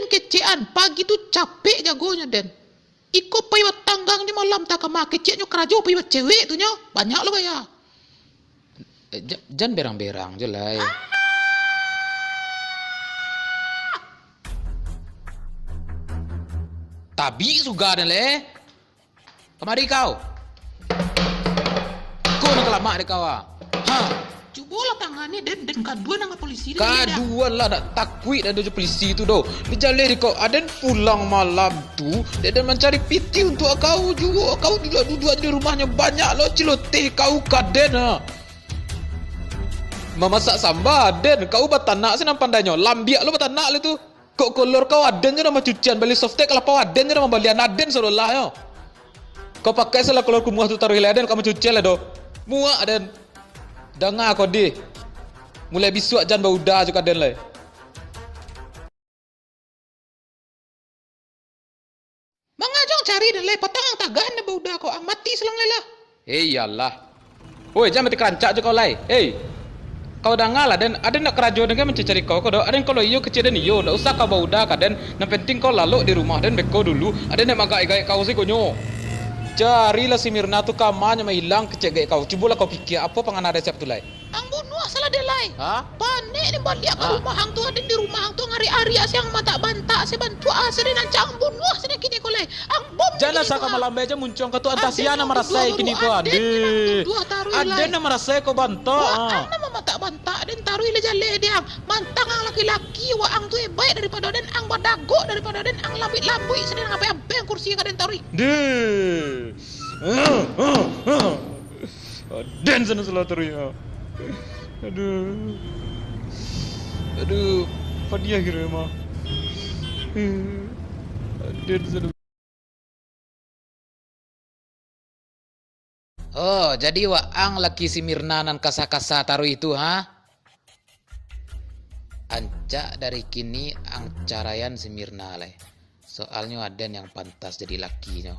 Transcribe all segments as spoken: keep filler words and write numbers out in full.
Kecekan, pagi tu capek jagonyo, Den. Iko pai batanggang jo malam takama, keceknyo karajo pai bacewek tu nyo, banyak lo gaya. Eh, ja-, jan berang-berang jo lai. Tabik suga den lai. Kamari kau. Ko nan kalamak dek kau, ah. Ha. Cubolah tangani den, den kaduan nan ka polisi den, ya, dah. Kaduan lah, dak takuik dah jo polisi tu doh. Dijaleh dek kau, aden pulang malam tu, dek den mancari pitih untuak kau juo. Kau duduak-duduak di rumahnyo, banyak lo ciloteh kau ka den, ha. Mamasak samba aden, kau batanak se nan pandainyo. Lambiak lo batanak lo tu. Kok kolor kau aden jo nan mancucian, bali softek ka lapau aden jo nan mambalian, aden sadolah nyo. Kau pakai salah kolor kumuah tu taruih lai aden, kau mancucian lai doh. Muak aden. Danga kau dih. Mulai bisuak jan bauda jo ka den lai. Manga jo ang cari den lai, patang ang tagah nan bauda ko, ang mati silang lai lah. Hei, iyolah. Oi, jan mati karancak jo kau lai. Hei. Kau danga lah, den, aden ndak karajo den kan mancari kau ko doh. Aden kalau iyo kecek den iyo, ndak usah kau bauda ka den. Nan penting kau lalok di rumah den beko dulu. Aden ndak magaek-gaek kau siko nyo. Carilah si Mirna tu ka ma nyo mailang kecek gaek kau. Cubolah kau pikia, apo pangana den siap tu lai. Ang bunuah salah den lai. Ha? Panek den baliak ka rumah ang tu, aden di rumah ang tu, ang ariak-ariak se, ang matak-bantak se, bantuak se den, rancak ang bunuah se den kini ko lai. Ang bom. Jan kini asa ko ka ha. Malambai se muncuang ka tu, antah sia nan marasai kini ko, aden. Aden nan marasai ko bantak. Ang nan mamatak-bantak den, taruih lah jaleh den. Mantang ang laki-laki, wak ang tu hebaik daripado den, ang badagok daripado den, ang lambuik-lambuik se den, ngapai abeng kursi ka den taruih. Deh. Aden sana salah taruih, ah. Aduh. Aduh, padiah kiro mah. Aden sana. Oh, jadi waang laki si Mirna nan kasa-kasa taruih tu, ha? Ancak dari kini ang caraian si Mirna lai. Soalnyo aden yang pantas jadi lakinyo.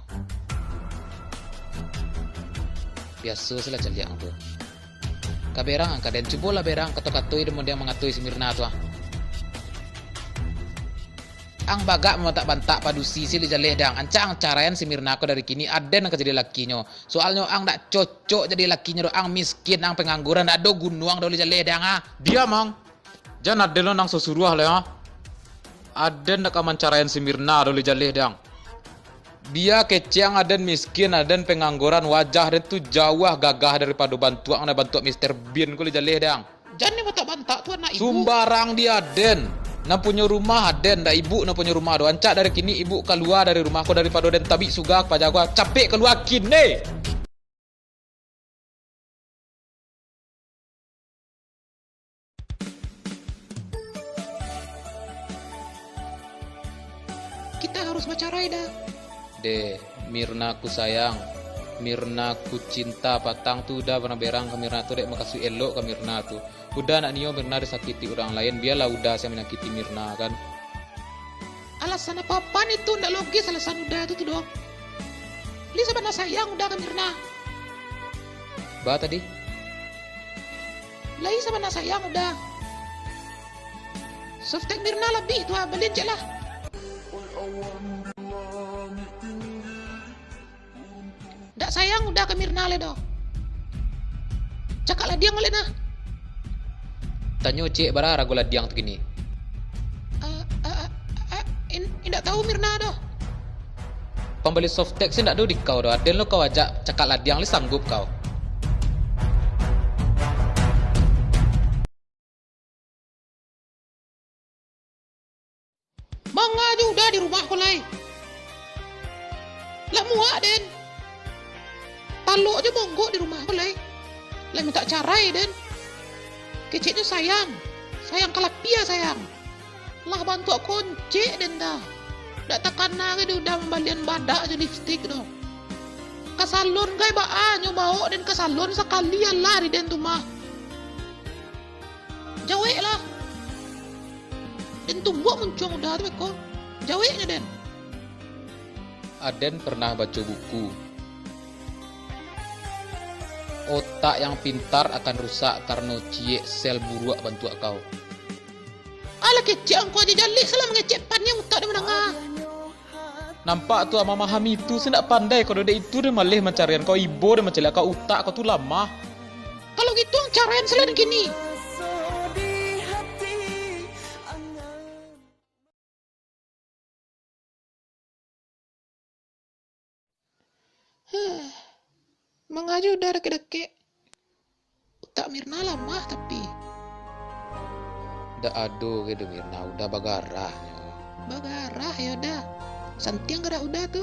Biaso se lah caliak ang tu. Ka berang ang ka den, cubolah berang kato-katoi den model mangatoi si Mirna tu ah. Ang bagak mamatak-bantak padusi se lai jaleh dang. Ancak ang caraian si Mirna ko dari kini, aden nan ka jadi lakinyo. Soalnyo ang dak cocok jadi lakinyo doh, ang miskin, ang pengangguran, dak ado guno ang doh lai jaleh dang ah. Diam ang. Jan aden lo nan sasuruah lai, ha. Aden dak ka mancaraian si Mirna doh lai jaleh dang. Bia kecek ang aden miskin, aden pengangguran, wajah den tu jauah gagah daripado bantuak ang, bantuak Mister Bean ko lai jaleh dang. Jan ni bantak-bantak tu anak ibu. Sumbarang di aden. Nan punyo rumah aden, dak ibu nan punyo rumah doh. Ancak dari kini ibu kalua dari rumah ko daripado den tabik suga ka paja ko. Capek kalua kini. Kita harus bacarai dah. Deh, Mirna ku sayang, Mirna ku cinta, patang tu Uda pernah berang ka Mirna tu, dek makasuik elok ka Mirna tu. Uda nak nio Mirna disakiti urang lain, bialah Uda siang manyakiti Mirna kan. Alasan apo-apo itu, ndak logis alasan Uda tu, tu doh. Lai sabana sayang Uda ka Mirna. Ba tadi? Lai sabana sayang Uda. Softek Mirna labiah tu ah, balian cek lah. Dak sayang Uda ka Mirna lai doh. Cakak ladiang baliak nah. Tanyo cek bara rago ladiang tu kini. Eh, eh, eh, eh, in-, indak tahu Mirna doh. Pambali softek se ndak ado di kau doh. Aden lo kau ajak cakak ladiang lai sanggup kau. Manga jo Uda di rumah ko lai. Lah muak den. Talok jo monggok di rumah ko lai. Lah mintak carai den. Keceknyo sayang. Sayang ka lapia sayang. Lah bantuak koncek den dah. Dak takana gai di Uda mambalian badak jo lipstik doh. Ka salon gai baa nyo baok den ka salon sakali alah di den tu mah. Jaweklah. Den tumbuak muncuang Uda tu beko. Jaweknyo den. Aden pernah baco buku. Otak yang pintar akan rusak karno ciek sel buruak bantuak kau. Alah kecek ang ko aja jaleh, salah mangecek pan yang utak Nampak tu, amah mahami tu, se ndak pandai kau do dek itu, den maleh mancarian kau ibo, den mancaliak kau, utak kau tu lamah. Kalau gitu, caraian se lah den kini. Huh. Manga jo Uda dakek-dakek. Utak Mirna lamah tapi. Dak ado ge do Mirna, Uda bagarah nyo. Bagarah yo Da. Santiang garak Uda tu.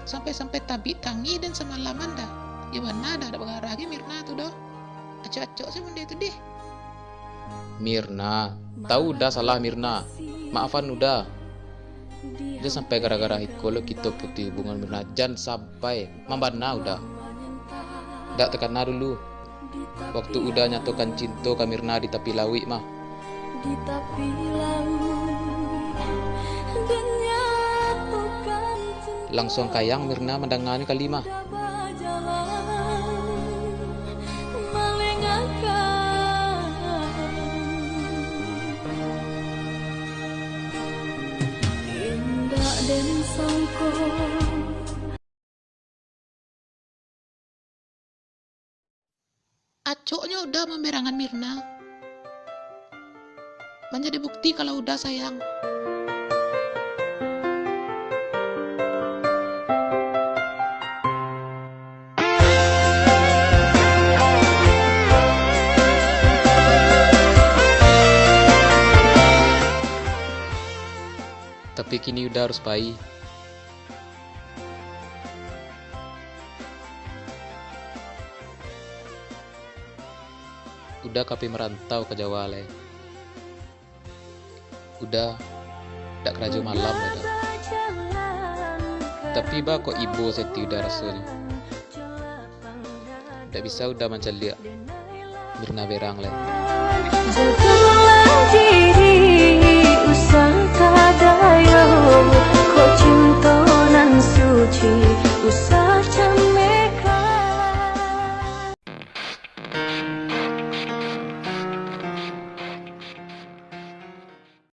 Sampai-sampai tabik tangih den samalaman Da. Yo bana Da, dak bagarah ge Mirna tu doh. Acok-acok se bondeh tu deh. Mirna, tau Uda salah Mirna. Maafan Uda. Jan sampai gara-gara iko lo kito putuih hubungan Mirna. Jan sampai. Mambana Uda. Dak takana dulu. Waktu Uda nyatokan cinto ka Mirna di tapi lauik mah. Di tapi lauik, dan nyatokan cinto. Langsuang kayang Mirna mandanganyo kali mah. Bajalan, malengakan. Indak den sangko. Acoknyo Uda mamberangan Mirna. Manjadi bukti kalau Uda sayang. Tapi kini Uda harus pai. Uda ka pai marantau ka Jawa lai. Uda dak karajo malam lai Da. Tapi baa kok ibo se ati Uda rasonyo. Dak bisa Uda mancaliak Mirna berang lai. Jodohlah di